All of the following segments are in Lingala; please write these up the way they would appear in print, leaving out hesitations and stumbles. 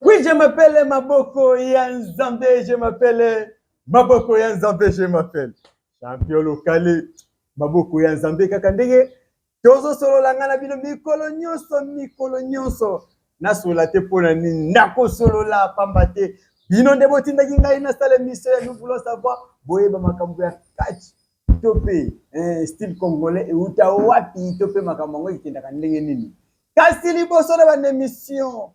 Oui, je m'appelle Maboko ya Nzambe, je m'appelle Maboko ya Nzambe, je m'appelle champion local Maboko ya Nzambe. Kaka ndenge tozosolola nga na bino mikolo nyonso, mikolo nyonso nasolola te mpo na nini? Nakosolola pamba te bino nde botindaki ngai nasala émission ya Nous voulons savoir, boyeba makambo ya catch to mpe style congolais euta wapi, to mpe makambo yango ekendaka ndenge nini. Kasi liboso na bana émission,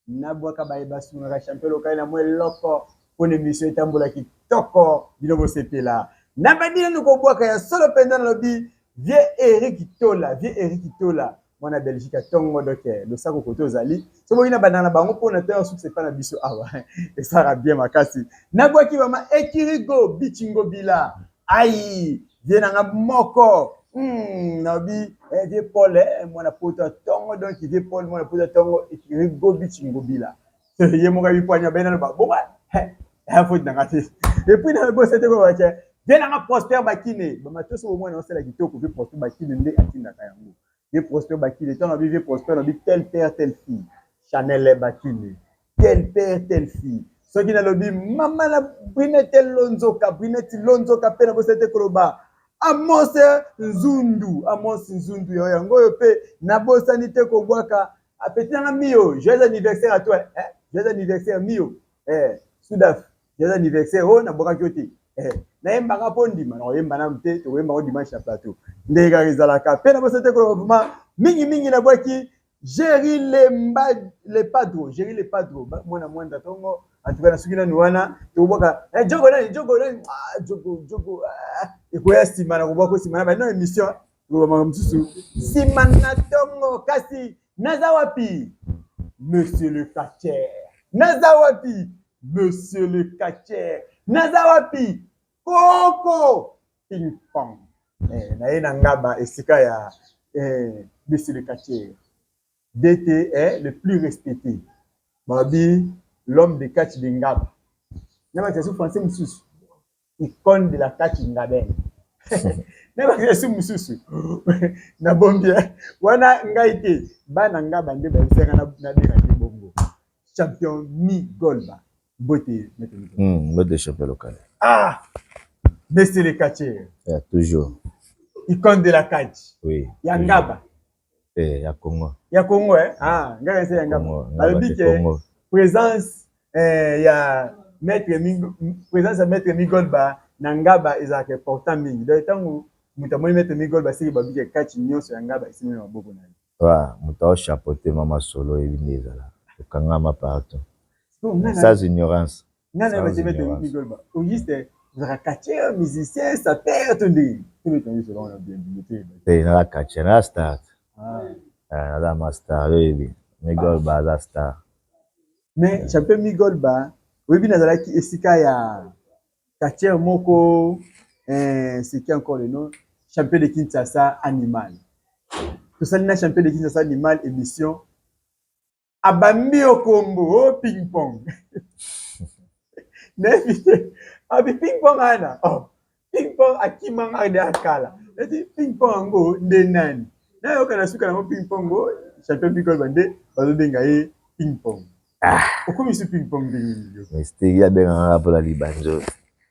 nabwaka baye basungaka champion local na mwa eloko mpona émission etambola kitoko, bino bosepela. Na bandi nanu kobwaka ya solo mpenza, nalobi vieux Eric Tola, vieux Eric Tola, mwana Belgique ya ntongo. Donc losako kote ozali, so boyi na bandaka na bango mpona te succès epa na biso awa esalaka bien makasi. Nabwaki mama Ekirigo Bichingobila, ai vieux nanga moko, nalobi vieux Paul, mwana poto ya ntongo. Donc vieux Paul, mwana poto ya ntongo, Ekirigo Bichingobila, ye moko ayebi poanya bai naloba bongo, faute nanga te. Et puis nalobi te kobake vieux nanga Prosper Bakine, bamatoso bomwana osala kitoko. Vieux Prosper Bakine nde atindaka yango. Vieux Prosper Bakine, ntango nabi vieux Prosper, nabi tel père telle fille, Chanel Bakine, tel père telle fille. Soki nalobi mama na Brinete Lonzoka, Brinete Lonzoka, mpe nabosa te koloba Amos Nzundu, Amos Nzundu yo yango oyo. Mpe nabosani te kobwaka apeti nanga Mio, joyeux anniversaire à toi, eh? Joyeux anniversaire Mio, eh, Sudaf, joyeux anniversaire. Oyo nabwakaki yo te, eh, nayembaka mpo ndima nakoyemba nanu te, tokoyemba ngo dimanche na plateau ndenge kaka ezalaka. Mpe nabosani te koloba vraiment mingimingi, nabwaki Jerry Lemba Le Padro, Jerry Le Padro, mwana mwanda ntongo. En tout cas nasuki nanu wana. Tokobwaka jogo nani, jogo nani, ah, jogo jogo, ah, ekoya nsima na kobwaka nsima na bano émission, tokoloba makambo mosusu nsima na ntongo. Kasi naza wapi, monsieur le catcheur? Naza wapi, monsieur le catcheur? Naza wapi, koko ping pong? Naye na Ngaba, esika ya monsieur le catcheur DT, le plus respecté, babi l'homme de catch de Ngaba, na bakisa français mosusu, icône de la catch ngabel, na bakisa mosusu nabombi wana ngai te. Bana Ngaba nde bayebisaka nabengaki bongo. Champion Migolba, mbote. Mbote, champion local. Ah, monsieur le catcheur. Yeah, toujours. Icône de la catch. Oui. Ya Ngaba. Eh, ya Congo. Ya Congo, eh? Ah, ngai ese ya Ngaba. Balobi ke présence ya maître, présence ya maître Migolba na Ngaba ezalaka important mingi. Donc ntango moto amoni maître Migolba, seki babi ke catch nyonso ya Ngaba esimi na maboko na ye. Wa moto aochapeauté mama solo, oyebi nde ezala okangama partout sans ignorance. Ngai nayeba te, maître Migolba, au juste ozalaka catcheur, musicien, sapeur to ndenge Te, naza catcheur, naza star, naza ma star. Oyebi Migolba aza star. Mais champion Migolba, oyebi nazalaki esika ya catcheur moko, c'est qui encore le nom, champion de Kinshasa Animal. Tosali na champion de Kinshasa Animal émission, abambi yo kombo o ping pong. Nayebi te, abi ping pong ana, oh, ping pong akimanga nde akala eti ping pong yango nde nani. Nayoka na suka nango ping pong o champion Migolba nde bazobenga ye ping pong. Okomisi ping pong ndenge nini yo? Mistake, abengaka mpona libanzo.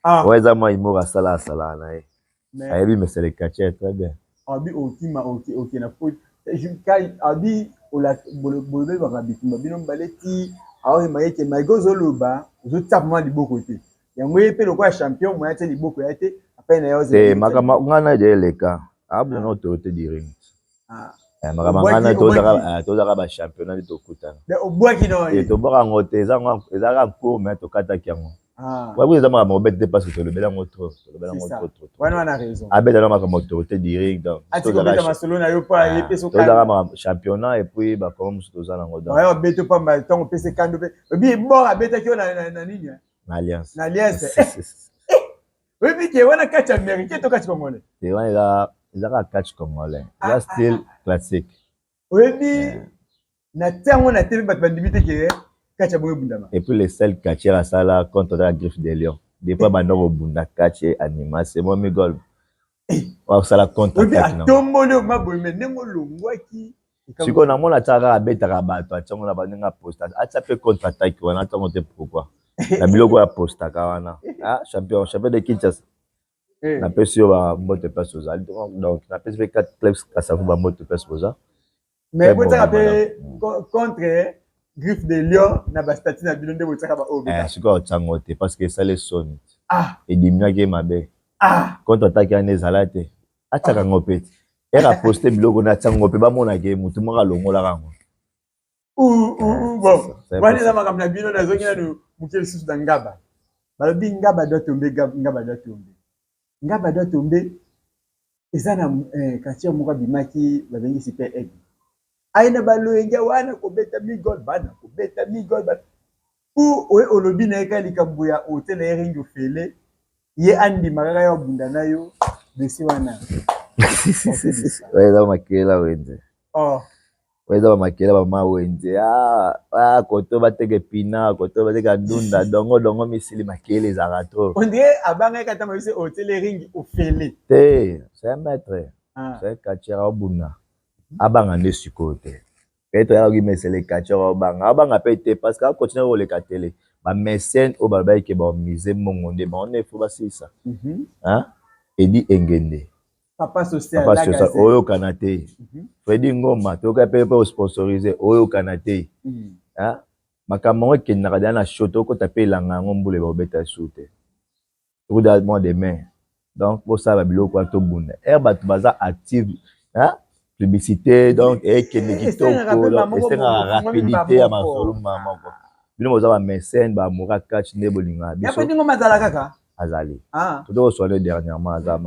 Oyo eza mwa humour, asala asalaka na ye, ayebi monsieur le catcheur très bien. Abi okima oke na foot, abi bolobebaka bitumba bino mibale ti aoyemba ete malgré ozoloba ozotia mwa liboko te, yango ye mpe lokola champion moya tia liboko ya te apai na ye. Te, makambo ngai na eleka abona autorité du ring. Makambo ngai na tozalaka bachampionnat nde tokutana. Obwaki na ye? Tobwaka yango te, ezalaka court, mais tokataki yango. Wapi eza makambo obete te, parce que tolobeli yango trop, tolobeli yango trop trop. Wana wana raison. Abeta na makambo autorité du ring, donc atikobeta masolo na yo mpo aye mpe. Tozalaka makambo championnat et puis bakomo mosusu toza nango. Donc obeto pamba ntango opesi kando mpe obi bor abetaki yo na nini? Na alliance. Na alliance. Oyebi ke wana kati américain to kati congolais? Te, wana eza eza kaka catch congolais, eza style classique. Oyebi na tia yango na TV, bato bandimi te ke catch ya bongo ebundama. Et puis le seul catcheur asala contre la griffe de lion depuis banda kobunda catch anima, c'est moi Migol osala contre. Oyebi atomboli oma boye, me ndenge olongwaki. Sikoyo namona atiaka kaka, abetaka bato, atiango na baninga, aposta, atia mpe contre attaque wana, atiango te. Pourquoi na biloko oyo apostaka wana? Ah, champion, champion de Kinshasa. Napesi yo bambote place ozali. Donc napesi mpe quatre clubs Kasavu bambote place boza. Mais botiaka mpe contre griffe de lion na bastatuts na bino nde botiaka baoyo. Sikoyo otiango te parce que esali soni, ediminuaki ye mabe. Contre attaque wana ezala te, atiaka yango mpe te. Ere aposte biloko na atiango mpe, bamonaka ye motu moko alongolaka yango. Bon, wana eza makambo na bino. Nazongi nanu moke lisusu na Ngaba. Balobi Ngaba doit tomber, Ngaba doit tomber, Ngaba doit tomber. Eza na quartier moko abimaki, babengi Super Aigle, aye na baloyenge wana kobeta migol, bana kobeta migol po oye olobi na ye kaka likambo ya hotel ye ringi ofele ye, andima kaka yo abunda na yo dossier wana. Eza makela wenze. Eza bamakela bama wenze. Koto bateka epina, koto bateka ndunda, dongo dongo misili, makele ezalaka trop. On dirait abangaki ata mabisi hotel ringi ofele. Te, c'est un maître, c'est un catcheur, aobunda, abanga nde sikoyo te. Peut-être ayaki mesele catcheur, aobanga, abanga mpe te parce que akontinue koleka tele. Bamécène oyo balobaki ke baomise mbongo nde bango nde fo basilisa. Edi Engende. Papa social. Papa social, oyokana te. Fredi Ngoma, toyoka mpe osponsorize, oyokana te. Makambo yango ekendaka deya na show, tokota mpe elanga yango, mbula ebakobeta esu te, tokuta mois de mai. Donc bosala babiloko wana, tobunda ere bato baza active, publicité donc ekende kitoko, esengaka rapidité ya masolo moko. Bino boza bamécène, bamoura catch nde bolingaka biso. Kaka. Azali, toza koswane dernièrement, aza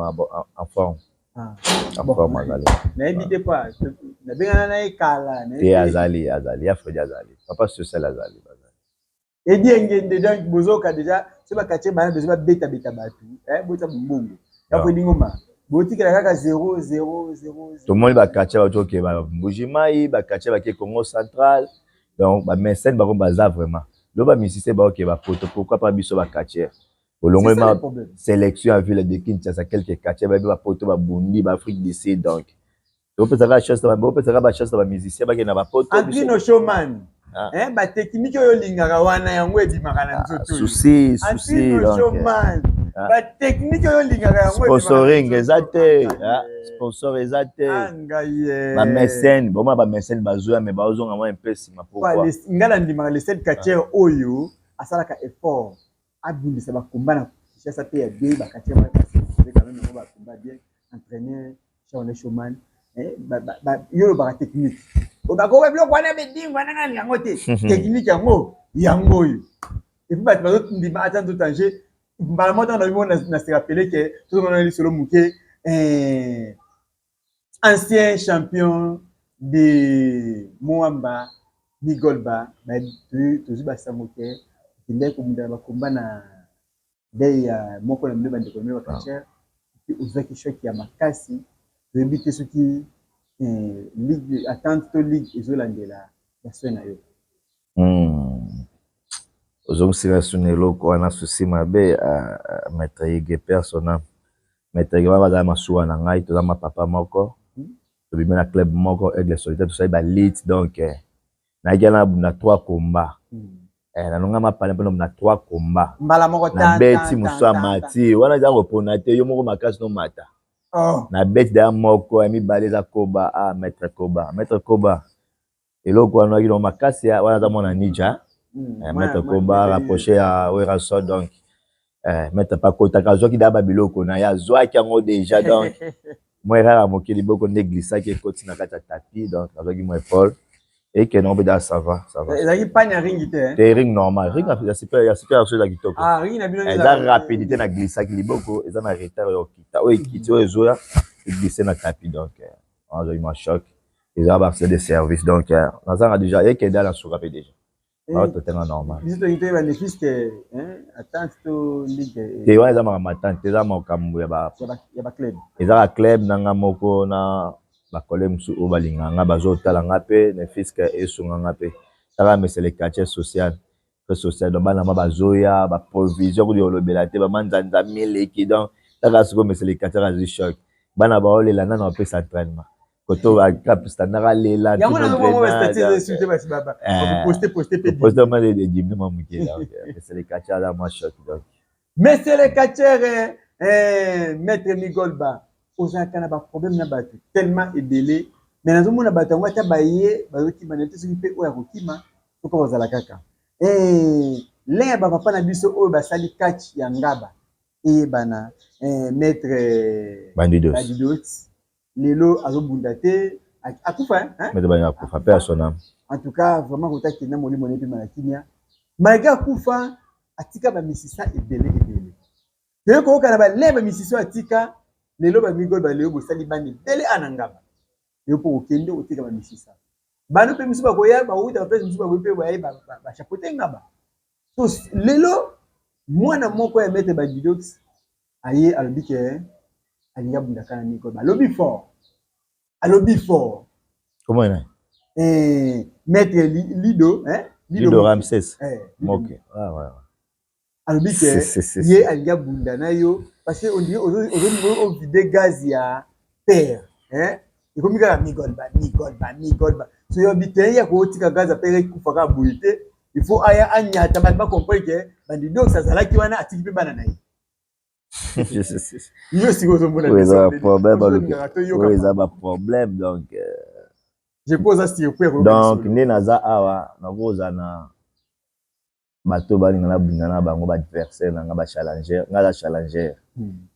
en forme, en forme azali. Nayebi te pa nabengana na ye kala. Te, azali, azali ya Fredi, azali papa social, azali. Edi Engende, donc bozoka déjà so baquartier bana bezo babetabeta bato, bota bombongo ya Fredi Ngoma, botikela kaka 0 0 0. Tomoni baquartier bato oke Mbuji Mai, baquartier bake Congo Central, donc bamécène bango baza vraiment lo bamusicien baoke bapoto, pourquoi pas biso baquartier? Olongoli ma sélection ya ville de Kinshasa, quelques quartier bayebi bapoto, babundi baAfrique du Sud, donc bopesaka chance, bopesaka bachance na bamusicien bakende na bapoto. Antrino Showman, batechnique oyo olingaka wana, yango ebimaka na nzoto. Souci, souci. Showman, batechnique oyo olingaka yango. Sponsoring eza te, sponsor eza te. Bamécène, bomona bamécène bazoya me bazonga mwa mpe nsima. Pourquoi? Nga na ndimaka le seul quartier oyo asalaka effort, abundisa bakomba na Kinshasa mpe ya bien, baquartier quand même yango bakomba bien entraîneur Charles Showman. Yo olobaka technique, obakoba biloko wana bedingo wana, nani yango te, technique yango yango oyo. Et puis bato bazondima ata nzoto ange mbala moko. Ntango na bimo na se rappeler ke tozomona lisolo moke, ancien champion de Moamba Migolba, tozwi basango ke okendaki kobunda na bakomba na dei ya moko na bino, bandeko na bino baquartier, ozwaki choc ya makasi. Toyebi te soki ligue attente to ligue ezolandela basoin na yo. Ozongisela suna eloko wana, susi mabe. Maître Ige, persona maître Ige wana, bazala masuwa na ngai, toza mapapa moko, tobimi na club moko, Aigle Solitaire, tosali balit. Donc nayaki wana na trois combats, nalonga mapale mpona na trois combats. Mbala moko. Nabeti mosu amati wana, eza kopona te, yo moko makasi nomata. Nabeti daya moko ya mibale, eza Koba. Ah, maître Koba, maître Koba, eloko wana oyaki nango makasi wana, aza mwana Nija, maître Koba rapproché ya Werason. Donc maître pakotaka, azwaki daya babiloko na ye, azwaki yango déjà. Donc mwa erreur ya moke, liboko nde glissaki, ekoti na kati ya tapis, donc azwaki mwa épaule, ekende ngo mpe da, ça va, ça va. Ezalaki panne ya ringi te? Te, ring normal, ring ya super, ya super so eza kitoko. Ring na bino. Eza rapidité na glissaki liboko, eza na retard ya okita, oyo ekiti, oyo ezoya eglisse na tapis, donc azwaki mwa choc, eza baaccident de service. Donc nazanga déjà, ekende na suka mpe déjà, baototenga normal. Biso tolingi toyeba ne puisque attente to ligue. Te, wana eza makambo attente, eza makambo ya ya baclub. Eza baclub na nga moko na bacollègue mosusu oyo balingaka nga, bazotala nga mpe ne fiske esunga nga mpe. Taka mesele quartier social, très social, donc bana ma bazoya baprovision kutu olobela te, bamanzanza miliki. Donc taka sikoyo mesele quartier azwi choc, bana baolela nano, bapesa entraînement. Koto cap standard alela. Yango nazomona ba statut eza esu te, basi baposte poste mpe poste ma edimi mwa moke. Donc monsieur le catcheur aza mwa choc donc. Monsieur le catcheur, maître Migolba, ozalaka na baproblème na bato tellement ebele, mais nazomona bato yango ata baye bazokima na te, soki mpe oyo akokima soki kozala kaka l'un ya bapapa na biso oyo basali catch ya Ngaba eyebana, maître Bandidos. Bandidos lelo azobunda te, akufa, hein? Maître Bandidos akufa mpe asona. En tout cas, vraiment, kotakenda molimo na ye mpe na kimia. Malgré akufa, atika bamisisa ebele ebele. Toye koyoka na balin bamisisa oyo atika lelo, bamigol balelo bosali bana ebele ana Ngaba. Lelo mpo kokende kotika bamisisa bano mpe misu bakoya, bauta baplace mosusu, bakoyi mpe baye bachapeauté Ngaba. So lelo mwana moko ya maître Badidox aye, alobi ke alingi abundaka na Migol. Alobi fort, alobi fort. Comment ina? Maître Lido, hein? Lido Ramses. Ok, ah, ouais. Alobi ke ye alingi abunda na yo parce que on dirait ozolinga ovide gaz ya père, hein? Ekomi kaka Migolba, Migolba, Migolba. So yobi te ya kotika gaz ya père ekufa kaka boye te, il faut aya anyata bato bacomprendre ke Bandidox azalaki wana, atiki mpe bana na ye. Yo sikoyo ozomona Oyo eza baproblème, oyo eza baproblème donc. Je pense aza surpris. Donc nde naza awa, nakozala na bato balinga nabunda na bango, baadversaire na nga, bachallenger nga, aza challenger.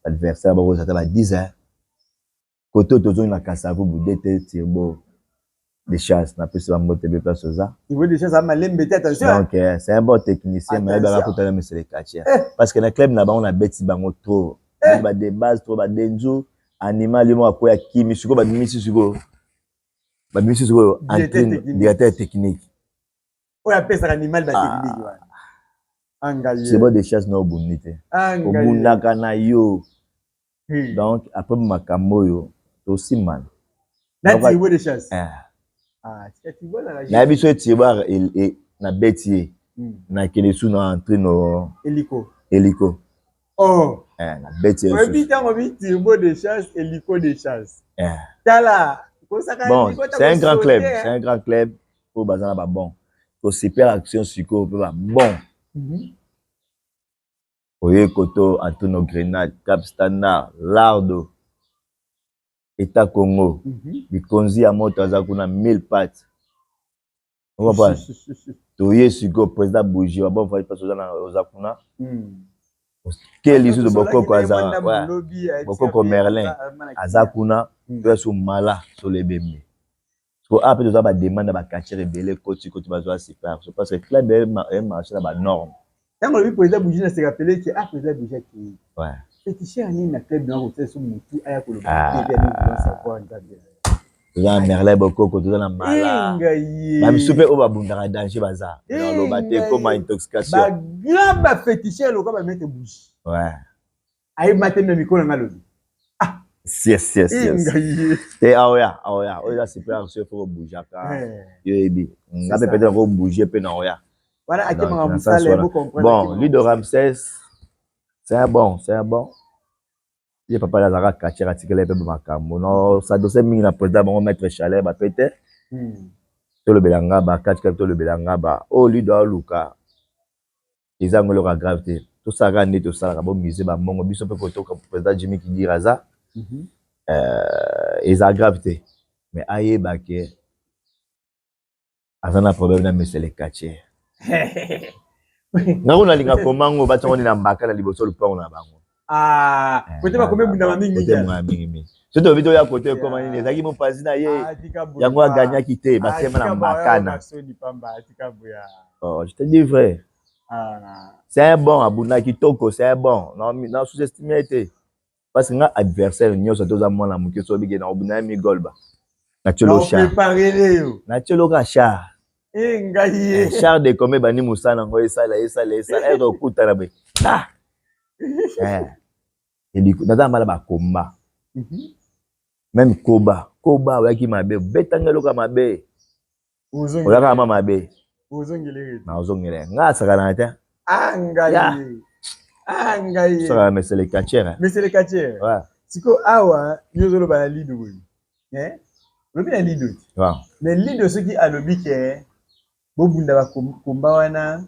Baadversaire bakozala ata ba 10 heures kote oyo tozongi na Kasavubu DT Turbo de chasse, napesi bango te be place oza. Turbo de chasse malembe te, attention. Donc c'est un bon technicien, mais ayebaka kutana monsieur le catcheur, parce que na club na bango nabeti bango trop, ba de base trop, badenzu animal yo moko akoya kimi. Sikoyo babimisi, sikoyo babimisi, sikoyo directeur technique. Oyo apesaka animal batechnique wana. Turbo de chasse na obundi te, obundaka na yo. Donc après makambo oyo tosimbana. Na Turbo de chasse. Nayebi so Turbo nabeti ye, nakende su na entre no. Eliko. Eliko. Oh. Nabeti ye. Oyebi ntango bi Turbo de chasse, Eliko de chasse, tala. Bon, c'est un grand club, c'est un grand club oyo baza na babon to super action. Sikoyo mpe babon oye koto Antonio Grenade, Cap Standard, Lardo, Eta Congo, likonzi ya moto aza kuna, mille pattes. Ocomprendre? Toye sikoyo président Bougie wa bon voyage, place oza kuna ke lisusu Bokoko aza, Bokoko Merlin aza kuna. Toya so mala solo ebembe. So awa mpe toza bademande ya bacatcheur ebele, koti koti bazwa super so, parce que club emarche na banorme. Ntango olobi président Bougie, na se rappeler ke ah, président Bougie akei. Féticheur nini na club na kotia so motu aya koloba savoir Nzambe? Toza na Merlin Bokoko, toza na mala, bamisu mpe oyo babundaka danger baza, naloba te ekoma intoxication. Bagrand baféticheur lokola bamaître Bougie ayeba te na mikolo nanga alobi. Yes, te aoya aoya oyo eza super so, faut kobougeaka. Yo yebi nga mpe peut-être kobouge mpe na oya. Wana akemaka mosala. Bon, Lido Ramsès, c'est un bon, c'est un bon. Ye papa azalaka quartier, atikela ye mpe makambo no sadose mingi na président bango, maître Chaleur bape te. Tolobela nga bakati kaka, tolobela nga ba oyo Lido aluka eza yango eloko ya grave te. Tosalaka nde tosalaka bomise bambongo biso mpe kotoka président Jimmy Kidira aza, eza grave te, mais ayeba ke aza na problème na monsieur le quartier. Nga kuna nalinga komango batiango nde na mbaka na liboso lupango na bango. Kote bakomi bundama mingi. Kote mingi mingi. Soki tobi toya kote ekoma nini, ezalaki mopanzi na ye yango aganyaki te, batiema na mbakana. Oh, je te dis vrai, c'est un bon, abunda kitoko, c'est un bon, na sous-estime te, parce que nga adversaire nyonso toza mwana moke, so obike na obunda ya Migolba, natielo char, natieloka char. Ngai. Char de comme bandi mosala yango, esala esala esala ere okutana boye naza mbala bakomba même koba koba oyaki mabe, obetanga eloko ya mabe, oyaka ma mabe, nazongela nga asakanaka te. Sakana, monsieur le catcheur. Monsieur le catcheur, sikoyo awa yo ozoloba na Lido boye. Olobi na Lido te. Mais Lido soki alobi ke bobunda ba combat wana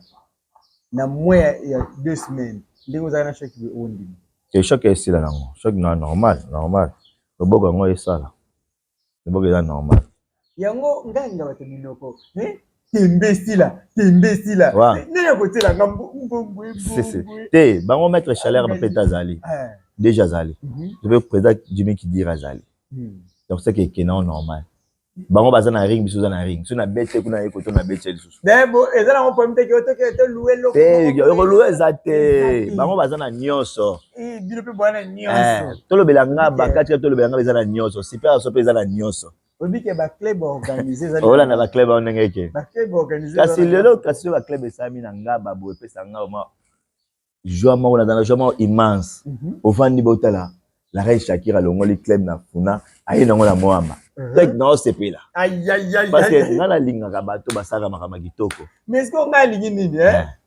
na moins ya 2 semaines, ndenge ozalaka na choc, ondima? Te, choc esila nango. Choc na normal, normal. Loboko yango esala, loboko eza normal. Yango ngai nga bato minoko tembe esila, tembe esila, ndenge kotielanga mbongo. Te, bango maître Chaleur bapeta azali déjà, azali tope président Jimmy Kidira azali. Donc c'est que ekende yango normal. Bango baza na ring, biso oza na ring. So na bete kuna ye koto na bete lisusu. Eza nango problème te ke toluwe. Te, koluwe eza te. Bango baza na nyonso. Bino mpe bwana nyonso. Tolobela nga bakati, tolobela nga, eza na nyonso. Super aso mpe eza na nyonso. Oyebi ke baclub organisé. Olanda baclub ao ndenge eke. Baclub organisé. Kasi lelo, kasi oyo baclub esalami na nga baboye, epesa nga ma joie moko, naza na joie moko immense. Ovandi, botala la reine Shakira alongoli club na Funa, aye nango na Mwamba tek na osepela, parce que nga nalingaka bato basalaka makambo ya kitoko. Mais est-ce que ngai alingi nini,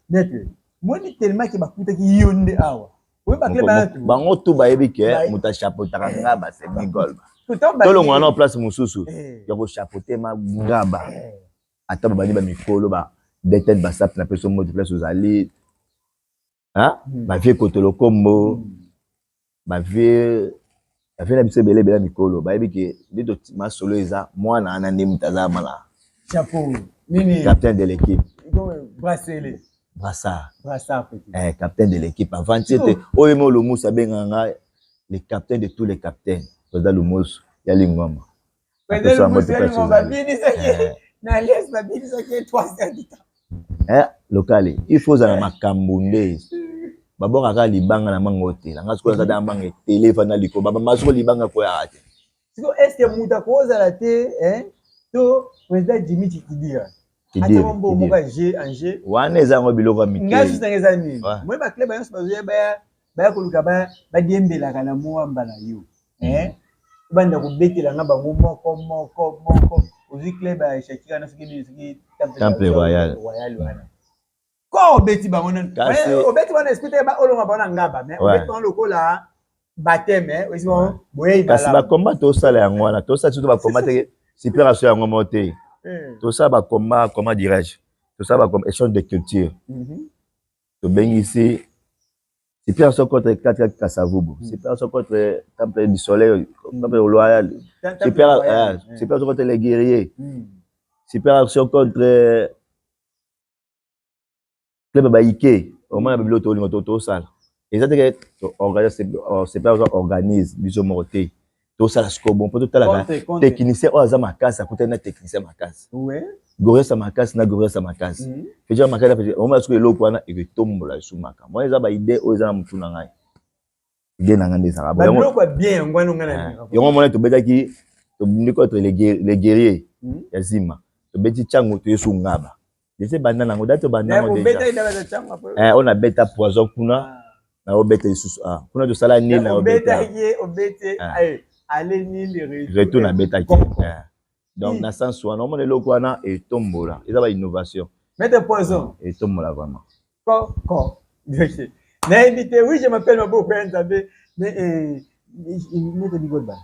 maître? Moni tellement ke bakutaki yo nde awa. Bango tu bayebi ke moto achapotaka nga basemi golba. Tolongwa na place mosusu ya kochapote ma ngaba, ata babandi bamikolo ba deten basape na peso moto place ozali bavie kotolo kombo bavie na biso ebele ebele ya mikolo, bayebi ke nde masolo eza mwana wana nde moto aza mana. Chapeau nini? Capitaine de l'équipe. Bracelet. Brassard. Brassard. Eh, capitaine de l'équipe avant te oyo mo Lumusu abengaka nga le capitaine de tous les capitaines, président Lumusu ya Lingwama. Président Lumusu ya Lingwama babinisaki na alias, babinisaki 3 heures du temps. Eh, lokale, il faut ozala makambo nde babwakaka libanga na manga otela. Nga sikoyo naza na manga etele, efanda likolo, babamba soko libanga koyaka te. Siko est ce que moto akozala te to président Jimmy Chikidira atama mbongo moko ya jeu en jeu? Wana eza yango biloko ya mike. Ngai susu nanga eza nini? Moi baclub nyonso bazoya, baya koluka, badiembelaka na mwamba na yo, banda kobetelanga bango moko moko moko. Ozwi club ya Shakira na soki nini, soki Temple Royal. Royal wana ko obeti bango nani? Obeti wana esprit te, olonga bango na ngaba, mais obeti bango lokola baptême, oyesi bango boyei. Kasi bacombat tosala yango wana, tosala surtout bacombat te super aso yango moko te. Tosala bacombat, comment dirais-je, tosala bacombat échange de culture. Tobengisi super aso contre 4 Kasavubu, super aso contre Temple du Soleil, Temple Royal, super aso contre les guerriers, super action contre club bayike. Omona babiloko tolinga tosala eza teke super azo organise biso moko te. Tosala sikoyo bon mpo totalaka technicien oyo aza makasi akutani na technicien makasi, goriasa makasi na goriasa makasi, feja makasi. Omona sikoyo eloko wana ekotombola esu makambo wana. Eza baidée oyo eza na motu na ngai, idée na ngai nde ezalaka yango. Omona tobetaki, tobundi contre les guerriers ya Zima, tobeti ntango toyesu ngaba déjà, ebanda nango date, obanda yango déjà. Oyo nabeta poison kuna, naobeta lisusu kuna, tosala nini, naobeta retour, nabetaki. Donc na sens wana, omona eloko wana etombola, eza bainnovation. Maître Poison. Etombola vraiment. Ko ko nayebi te. Oui, je m'appelle Maboko ya Nzambe. Mais maître Bigolba,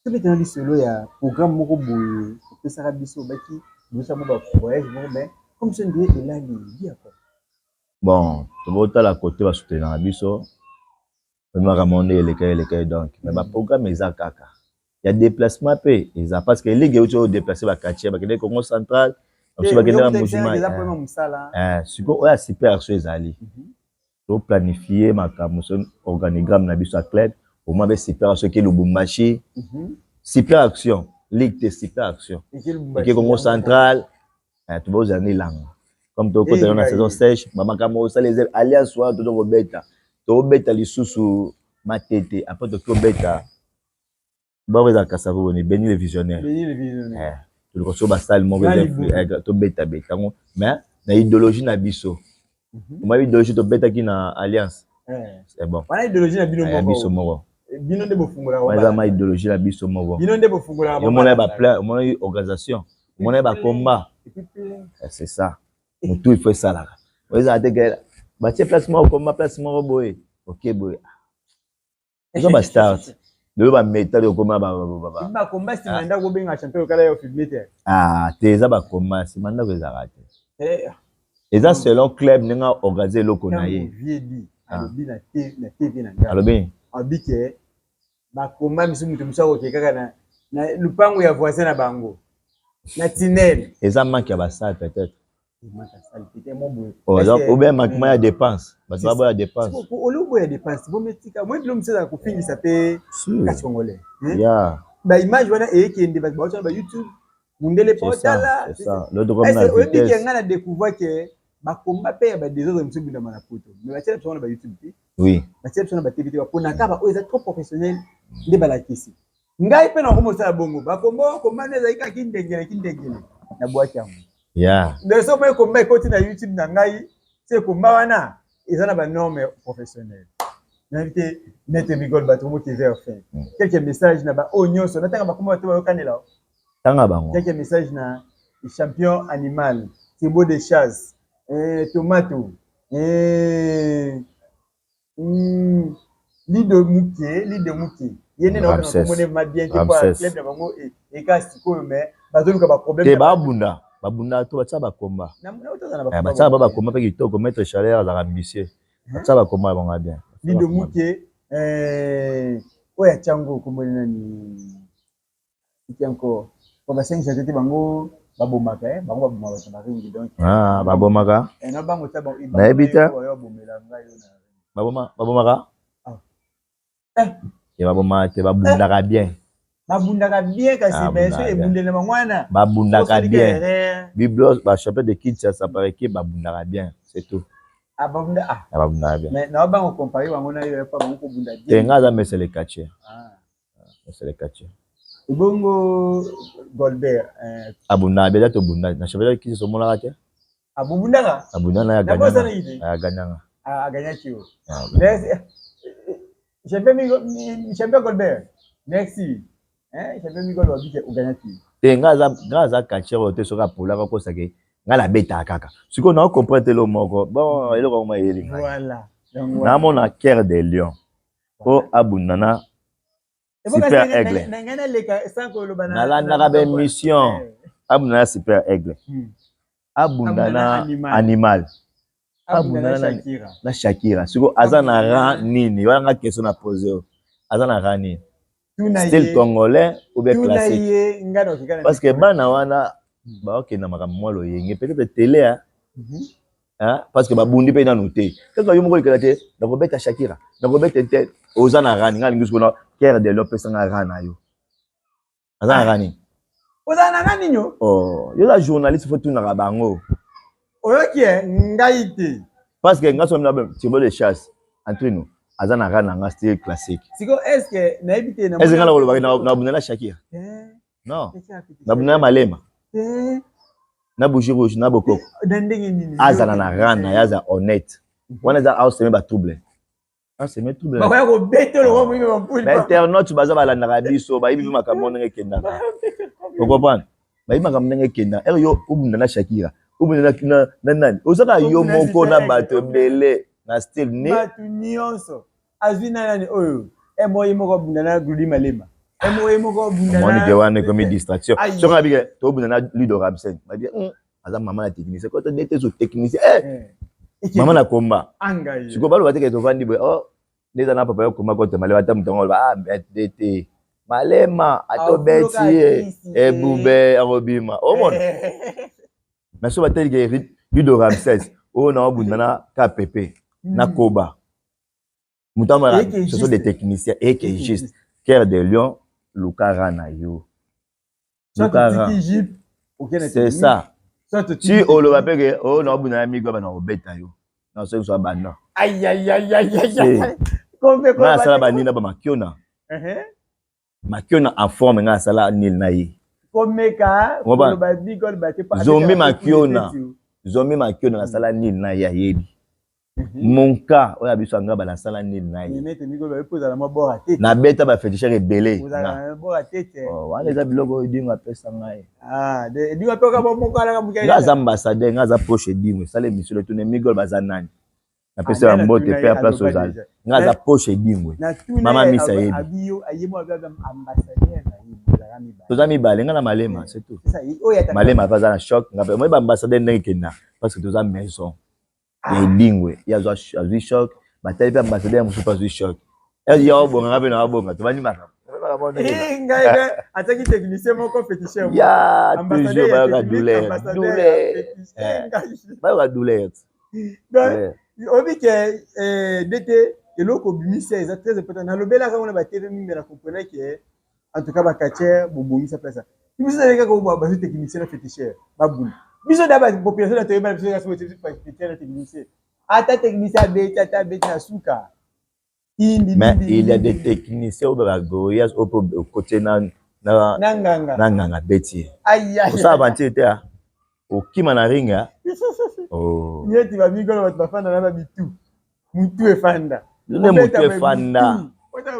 tobetana lisolo ya programme moko boye opesaka biso, obaki bozosala mo bavoyage moko, mais comme so ndie elali diako. Bon, tobotala kote basoutenaka biso, makambo nde eleka eleka. Donc mais baprogramme eza kaka ya déplacement mpe eza, parce que ligue euti oyo déplace baquartier, bakende Congo Central, bamosusu bakende na Mbujimayi. Sikoyo oyo ya super action ezali, toplanifie makambo so organigramme na biso ya club. Omoi be super action eke Lubumbashi, super action ligue te, super action eke Congo Central. Tobozala na elanga comme tokota na saison sèche, bamakambo osala eza alliance wana toza kobeta, tobeta lisusu Matete, après toki kobeta boko eza Kasavubu, ni Beni le Visionnaire. Toluka so basale moko tobetabeta yango, mais na idéologie na biso. Omoi idéologie tobetaki na alliance, c'est bon. Wana idéologie na bino. Ya biso moko. Bino nde bofungolaka. Eza ma idéologie na biso moko. Bino nde bofungolaka. Omona baplan, omona organisation, omona bacombat, c'est ça. Motu il faut esalaka ezala te ke batie place moko, combat place moko boye, oke boye, eza bastart. Lelo ba metal ekoma ba ba combat sima ndako obenga champion lokala yo filme te. Ah te, eza ba combat sima ndako ezalaka te. Eh. Eza selon club ndenge organiser eloko na ye. Vieux dit alobi na TV na ngai. Alobi. Alobi ke ba combat misu mutu musu akoke kaka na na lupango ya voisin na bango na tunnel. Eza manque ya ba salle peut-être. Oh, ou bien manquement ya dépense, bato baboya dépense. Oloboya dépense, bometika moi bilo mosusu ezala kofingisa mpe kasi congolais baimage wana eyekende bato baotana ba YouTube mundele mpo otala. Oyebi ke ngai na découvrir ke bakomba mpe ya badésordre mosusu ebundama na poto, mais batiela biso wana ba YouTube te, batiela biso na ba TV te. Baponaka ba oyo eza trop professionnel nde balakisi. Ngai mpe nakoma osala bongo. Bakombo komba nde ezali kaka kindengele kindengele, nabwaki yango. Donc soki omoni komba ekoti na YouTube na ngai, se komba wana eza na banorme professionnelle. Nayebi te, maître Migol, bato moki vers fin, quelques messages na baoyo nyonso natanga bakomba, bato bayokanela. Tanga bango. Quelques messages na champion animal, Thibaut de Chasse, tomato, Lido Muke, Lido Muke. Ye nde naokanga kombo ne ma bien te po club na bango eka sikoyo, mais bazoluka ba problème. Te, babunda, babunda to batia bakomba, batia ba bakomba mpe kitoko. Maître Chaleur azalaka ambitieux, batia bakomba na bango bien. Lido Muke, oyo atiango kombo nani iti encore po basengisa te bango babomaka, bango babomaka bato na ringi donc. Ah, babomaka? Na bango ta. Nayebi te. Babomela ngai yo na Baboma, babomaka te, babomaka te, babundaka bien. Babundaka bien kasi, mais so ebundeli na bango wana. Babundaka bien. Biblos bachampion de Kinshasa par équipe, babundaka bien, c'est tout. Babunda. Babundaka bien. Mais na bango compare bango na yo pa bango kobunda bien te. Nga aza mesele quartier, mesele quartier. Ebongo Goldberg? Abundaka bien, tobunda na champion de Kinshasa, omonaka te? Abubundaka. Abunda na ya ganyanga. Aganyaki yo. Merci champion, champion Goldberg, merci champion Migol, babike oganyaki. Te, nga aza quartier oyo te. Soki apolaka okosake, nga nabetaka kaka. Sikoyo nao comprendre te elo moko. Bon, eloko yango mayeli ngai namona Cœur de Lion po abunda na Super Aigle. Nalandaka baémission. Abunda na Super Aigle, abunda na Animal, abunda na Shakira. Sikoyo aza na rang nini? Wana nga question na pose oyo: aza na rang nini? Style congolais ou bien classique? Parce que bana wana baokenda makambo mwa loyenge, peut-être télé, parce que babundi mpe nanu te. Kaka yo moko lekela te, nakobeta Shakira, nakobeta te. Oza na rang? Nga alingi sikoyo Cœur de Lion, opesanga rang na yo. Aza na rang nini? Ozala na rang nini? Oh, yo oza journaliste, faut tunaka bango. Oyoki ngai te. Parce que nga so na Thibaut de Chasse, entre nous, aza na rang na nga style classique. Siko est ce que nayebi te. Est ce que nga nakolobaki nabunda na Shakira? Non, nabunda na Malema, na Bougie Rouge, na Bokoko. Azala na rang na ye, aza honnête. Wana eza aoseme batrouble, aseme trouble. Bakoya kobetela oyo moyibi bampuli. Bainternaute baza, balandaka biso, bayebi mpe makambo ndenge ekendaka. Ocomprendre? Bayebi makambo ndenge ekendaka. Ere yo obunda na Shakira, obunda na nani, ozaka yo moko na bato ebele na style ni bato nyonso azwi na nani oyo emo ye moko abunda na Glodi Malema, emo ye moko abunda. Omoni ke wana ekomi distraction. Soki abike tobunda na Ludo Ramsen, babi aza mama na technicien koto nde te, so technicien, mama na komba. Sikoyo baloba te ke tovandi boye, oh, nde eza na papa yo koma kote Malema. Ata moto yango aloba, ah, nde te Malema atobeti ye ebube akobima, omona. Mais so batelike Ludo Ramses oyo na obunda na KPP na Koba, moto amona, ce sont des techniciens. Eke juste Cœur de Lion, luka rang na yo, luka rang, c'est ça. Si oloba mpe ke oyo na obunda na migo, bana kobeta yo na soki so abanda nga asala banini na bamakiona makiona en forme, nga asala nil na ye. Zombi makiona, zombi makiona, nasala nil na ye, ayebi monka oyo abiso anga bana, asala nini na ye. Nabeta baféticheur ebele. Wana eza biloko oyo Edingo apesa ngai. Nga aza ambassadeur, nga aza proche Edingo. Esala émission, letuna Migol baza nani. Napesi ba mbote pe ya place ozali. Nga aza poche edingwe. Mama misa yebi. Toza mibale nga na Malema, c'est tout. Malema pe aza na choc, nga pe oyebi ba ambassadeur ndenge ekenda parce que toza maison. Ya edingwe, ye azwa azwi choc, batali pe ambassadeur mosusu pe azwi choc. Ya obonga nga pe na obonga, tobandi makambo. Ngai pe ataki technicien moko féticheur. Ya toujours bayoka douleur, douleur. Bayoka douleur. Donc oyebi ke ndete eloko obimisi eza très important. Nalobelaka yango na ba TV mingi, mais na comprenais ke en tout cas ba catcheurs bobongisa place. Biso ezali kaka bazwi technicien na féticheur babunda. Biso da ba population na toyeba biso kaka féticheur na technicien. Ata technicien abeti, ata abeti na suka. Mais il y a des techniciens oyo ba gorillas oyo mpe okotie na na nganga na nganga abeti ye. Osala aventure te, okima na ring. Oh. Neti bamikolo bato bafanda na babitu mutu efanda. Nde mutu efanda.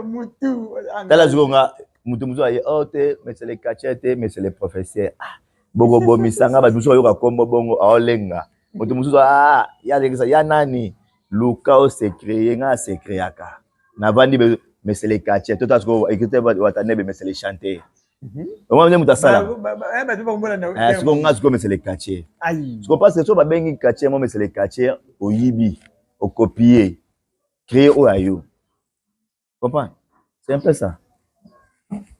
Mutu. Tala sikoyo nga mutu mosusu aye oh te, mais c'est le catcheur te, mais c'est le professeur. Ah, bokobomisa nga. Bato mosusu bayoka kombo bongo aolenga. Moto mosusu, ah, ya alekisa ya nani, luka ose créer. Nga ase créaka, navandi, mais c'est le catcheur. Tota sikoyo écriteur Watanebe, mais c'est le chanteur. Omona nde moto asala sikoyo. Nga sikoyo, mais c'est le catcheur sikoyo, parce que so babengi catcheur mo, mais c'est le catcheur, oyibi, okopie, créer oyo ayo comprendre, c'est un peu ça.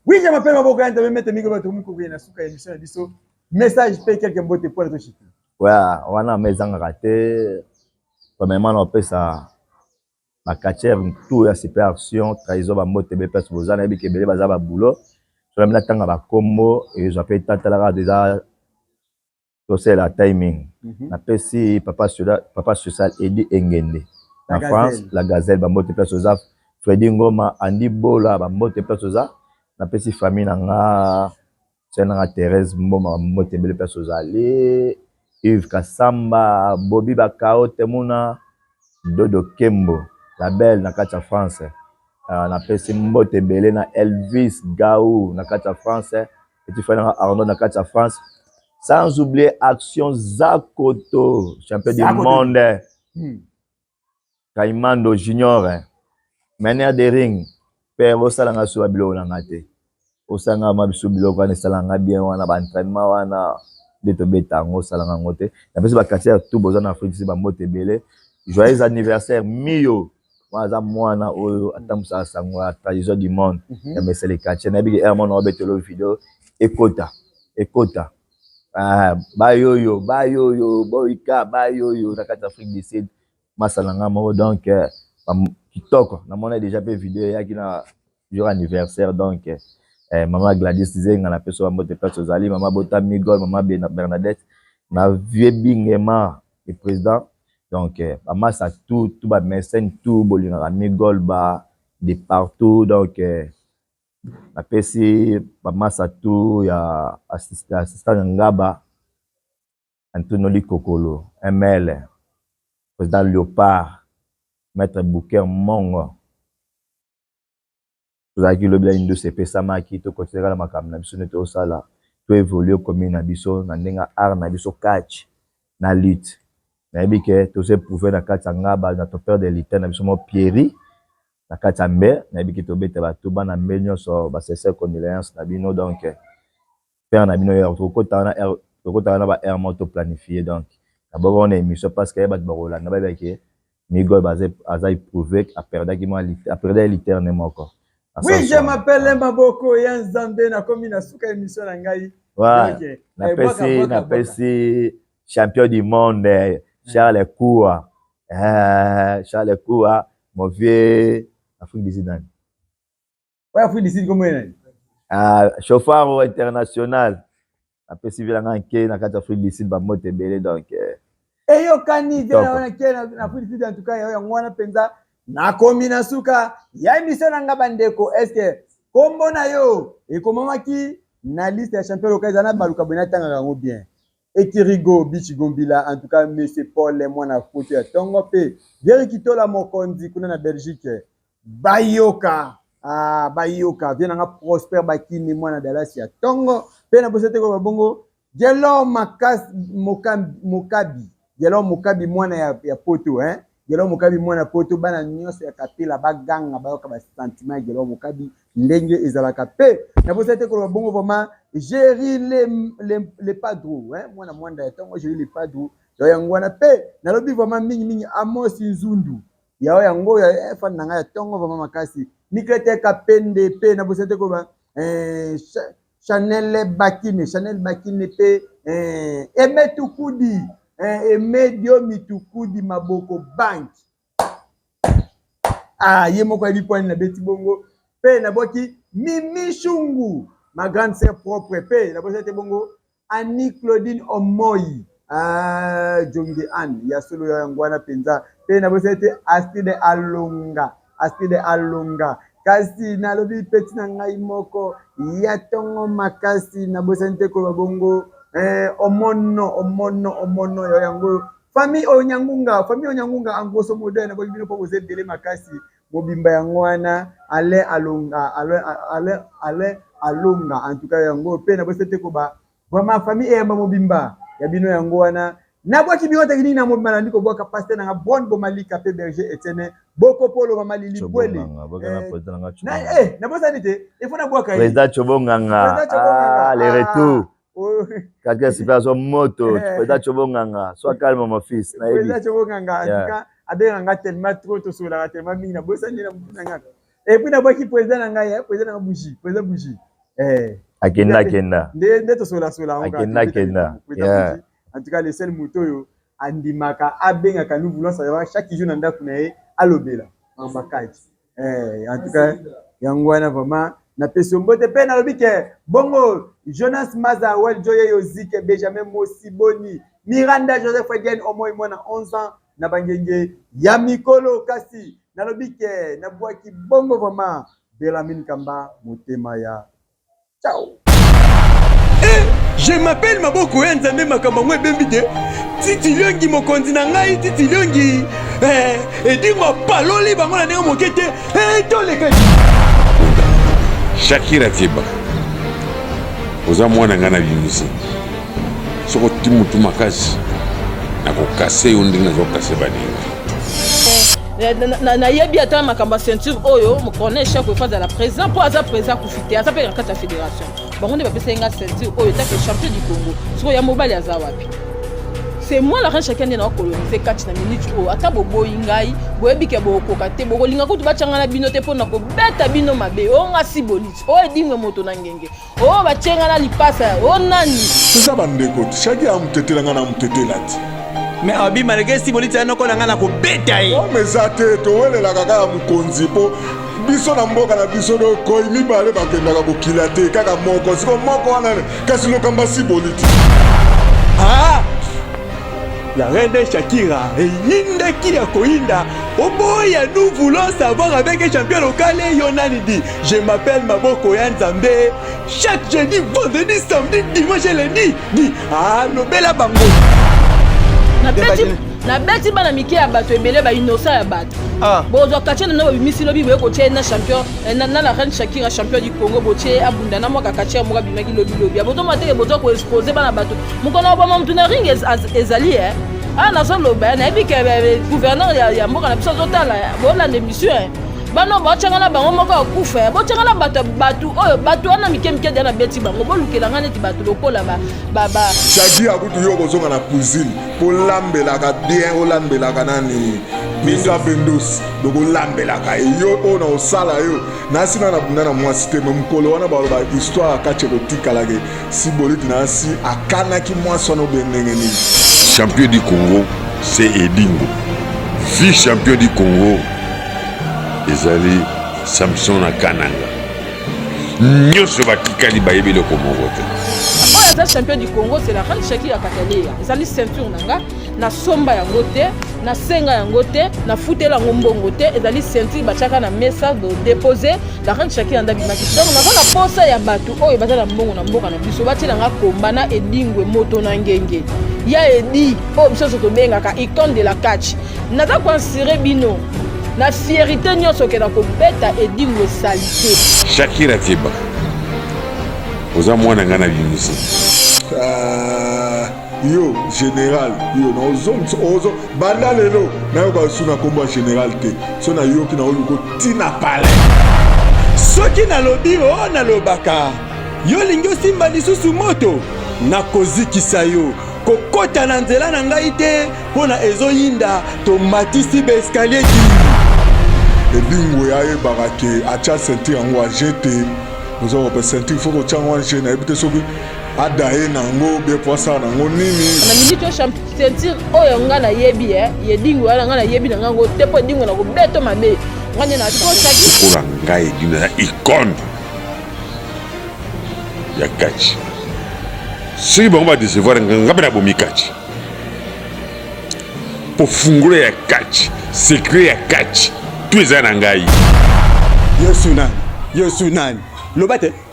Oui, je m'appelle Maboko ya Nzambe, maître Migo. Bato moko na suka émission na biso, message pe quelques mbote pour toshiki. Ouais, wana ma ezangaka te. Premièrement, na opesa bacatcheurs tout ya Super Action Trahison bambote ebele place boza. Nayebi ke ebele baza babulo. So nami natanga bakombo, ezwa mpe tatalaka eza tosala timing. Napesi papa papa social Edi Engende na France, la Gazelle, bambote place oza. Fredi Ngoma, Andi Bola, bambote place oza. Napesi famille na nga, sœur na nga Thérèse Mboma, bambote ebele place ozali. Yves Kasamba, Bobi Bakao, Temuna Dodo Kembo, la belle na kati ya France. Napesi mbote ebele na Elvis Gau na kati ya France, petit frère na nga Arnaud na kati ya France, sans oublier Action Zakoto, champion du monde. Kaimando Junior, meneur de ring. Père, osalanga so biloko na nga te, osalanga ma biso biloko wana esalanga bien wana, baentraînement wana nde tobeta yango, osalanga yango te. Napesi bacatcheurs tout boza na Afrique si bambote ebele. Joyeux anniversaire Mio, wana aza mwana oyo atambusaka sango ya trahison du monde ya mesele quartier. Nayebi ke aire mwana obetelo video ekota ekota. Ah, bayoyo bayoyo boyika bayoyo na kati ya Afrique du Sud, masala nga moko. Donc kitoko, namona déjà mpe video eyaki na jour anniversaire. Donc mama Gladys Zenga, napesi yo bambote place ozali. Mama Bota Migol, mama Bernadette na vieux Bingema le président. Donc bamasa tout tout, bamécène tout bolingaka Migol ba de partout. Donc napesi bamasa tout ya assistant ya Ngaba, Antonio Likokolo ML, président Léopard, maître Bouker Mongo. Tozalaki lobi ya indusi epesamaki, tokontinue kaka na makambo na biso nde tozosala, toévolue commune na biso na ndenge ya art na biso, catch na lutte. Nayebi ke tozo éprouve na kati ya Ngaba na topere de lutte na biso mo Pierry na kati ya Mbe. Nayebi ke tobeta bato bana Mbe nyonso, basincère condoléance na bino. Donc père na bino heure tokota wana, tokota wana ba heure moko toplanifie. Donc naboko wana émission parce que bato bakolanda, bayeba ke Migol aza éprouvé, aperdaki mwa, aperdaki literne moko. Oui, je m'appelle Maboko ya Nzambe, nakomi na suka émission na ngai. Napesi champion du monde Charles Koua, Charles Koua, mon vieux Afrique du Sud nani. Ouais, Afrique du Sud kombo nani? Ah, chauffeur international, napesi vila nga nke na kati ya Afrique du Sud, bambote ebele. Donc Eyokani vela wana ke na Afrique du Sud. En tout cas, yango wana mpenza, nakomi na suka ya émission na nga. Bandeko, est-ce kombo na yo ekomamaki na liste ya champion local? Eza na baluka boye, natangaka yango bien. Ekirigo Bichi Gombila, en tout cas monsieur Paul mwana poto ya ntongo, mpe Geri Kitola mokonzi kuna na Belgique, bayoka, ah, bayoka vie nanga Prosper Bakini mwana Dallas ya ntongo, mpe na bosa te koloba bongo Gelor Makas Mokabi, Gelor Mokabi mwana ya poto, hein? Gelo Mokabi mwana poto, bana nyonso ya Kapela baganga bayoka ba sentiment ya Gelo Mokabi ndenge ezalaka pe. Nabosani te koloba bongo vraiment Jerry le, le, le Padro, hein, mwana mwanda ya tongo Jerry le Padro, ya yango wana pe nalobi vraiment mingi mingi Amos Nzundu, ya yango ya eh, fan na ngai ya tongo vraiment makasi. Niklete Kapende pe nabosani te koloba eh, Chanel Bakine, Chanel Bakine pe eh, Aime Tukudi, eh, Aime Diomi Tukudi Maboko Bank. Ah, ye moko ayebi poani na beti bongo pe nabwaki Mimi Shungu, ma grande sœur propre pe nabwaki te bongo Annie Claudine Omoyi ah, Jonge Anne ya solo ya yango wana mpenza mpe nabosani te Astride Alonga Astride Alonga kasi nalobi peti na ngai moko ya tongo makasi nabosani te koloba bongo eh, omono omono omono ya yango famille Onyangunga famille Onyangunga en grosso modo naboki bino mpo boza ebele makasi mobimba yango wana Alain Alonga Alain Alain Alain Alonga en tout cas yango pe na bosete ko ba vraiment famille eyamba mobimba ya bino yango wana nabwaki bino teki nini na mobimba nandi kobwaka pasteur nanga bonne bomalika pe berger Etienne boko polo mama Lili Bwele eh, eh nabosani te il faut nabwaka ye président Chobonganga ah le retour oh. Kaka super so moto eh. président Chobonganga sois calme mon fils nayebi président Chobonganga en tout cas abenga nga tellement trop tosololaka tellement mingi nabosani na motu na nga et puis nabwaki président na ngai eh, président na nga bougie président bougie eh akenda akenda nde nde tosolasola akenda akenda yeah. En tout cas le seul moto oyo andimaka abengaka nous voulons savoir chaque jour na ndako na ye alobela makati eh, en tout cas yango wana vraiment napesi yo mbote mpe nalobi ke bongo Jonas Maza Wel Joye Yozike Benjamin Mosiboni Miranda Joseph Egen Omoi mwana 11 ans na bangenge ya mikolo kasi nalobi ke nabwaki bongo vraiment Belamine Kamba motema ya ciao. Eh, je m'appelle maboko ya nzambe makambo yango ebembi te titi liongi mokonzi na ngai titi liongi eh, edingo apaloli bango na ndenge moke te eh, toleka shakira keba oza mwana ngai na bimisi soki oti motu makasi nakokase yo ndenge nazokase baninga. Nayebi ata makambo ya ceinture oyo corneille chako efo azala président mpo aza président akufi te, aza mpe na kati ya fédération. Bango nde bapesaki nga ceinture oyo etake champion du Congo. Sikoyo ya mobali aza wapi? C'est moi la reine Shakira nde nakolonize kati na minute oyo. Ata boboyi ngai, boyebi ke bokokoka te, bokolinga kutu batyanga na bino te mpo na kobeta bino mabe. Oyo nga siboliti, oyo edingwe moto na ngenge. Oh batie nga na lipasa oh nani. Toza ba ndeko te shaki a mutetela nga na mutetela te. Mais abi malgré si boliti ya noko na nga na kobeta ye. Comme eza te towelelaka kaka mokonzi po biso na mboka na biso do koi mibale bakendaka bokila te kaka moko siko moko wana kasi lokamba si boliti. Ah! La reine Shakira eyindaki ya koyinda oboya nous voulons savoir avec un champion local yo nani dit je m'appelle Maboko ya Nzambe chaque jeudi vendredi samedi dimanche et lundi dit ah lobela bango nabeti bana mike ya bato ebele ba innocent ya bato ah. Bozwa katie na babimisi lobi boye kotia ye na champion eh, na la reine Shakira champion du Congo botie ye abunda na mwaka katie moko abimaki lobi lobi bozomona teke bozwa koexpose bana bato mokolo oboma motu na ring ezali e ah nazoloba eh, nayebi ke eh, gouverneur ya mboka na biso azotala bolanda émission bano botyanga na bango moko akufa botyanga na bato bato oyo bato wana mike mike deya nabeti bango bolukela ngai neti bato lokola ba Shadi akutu yo kozonga na cuisine po olambelaka bien olambelaka nani Misa Bendos donc olambelaka ye yo oyo na osala yo nasi na nabunda na mwasi te me mokolo wana baloba histoire ya kati ekotikala ke siboliti nasi akanaki mwasi wana obe ndenge nini. Champion du Congo c'est Edingo vice champion du Congo ezali Samson na Kananga nyonso batikali bayebi eloko moko te. Oyo aza champion du Congo c'est la reine Shakira Kataleya ezali ceinture na nga nasomba yango te nasenga yango te nafutela yango mbongo te ezali ceinture batiaka na mesa do depose la reine Shakira nde abimaki donc naza na posa ya bato oyo baza na mbongo na mboka na biso batiela nga komba na edingwe moto na ngenge ya edi oyo biso nyonso tobengaka icone de la catch naza koassure bino na fierité nyonso ke na kobeta edingwe salite. Shakira keba oza mwana ngai na bimisi. Ah. Yo general yo naozongisa ozo banda lelo nayoka lisusu na kombo ya general te so nayoki naoluka otina palais. Soki nalobi o oh, nalobaka yo olingi osimba lisusu moto nakozikisa yo kokota na nzela na ngai te mpo na ezoyinda tomatisi baeskalie ti Edingwe ayebaka ke atya ceinture yango aje te oza kope ceinture fo kotya yango anje nayebi te soki adaye na yango bien po asala na yango nini. Na minute oyo ceinture oyo nga nayebi eh, ye Edingwe wana nga nayebi na ngango te mpo Edingwe na kobeto mabe nga nde natosaki. Lokola ngai Edingwe naza icone ya catch, soki bango ba décevoir nga, nga mpe nabomi catch mpo fungola ya catch, secret ya catch, tout eza na ngai. Yesu nani? Yesu nani? Loba te.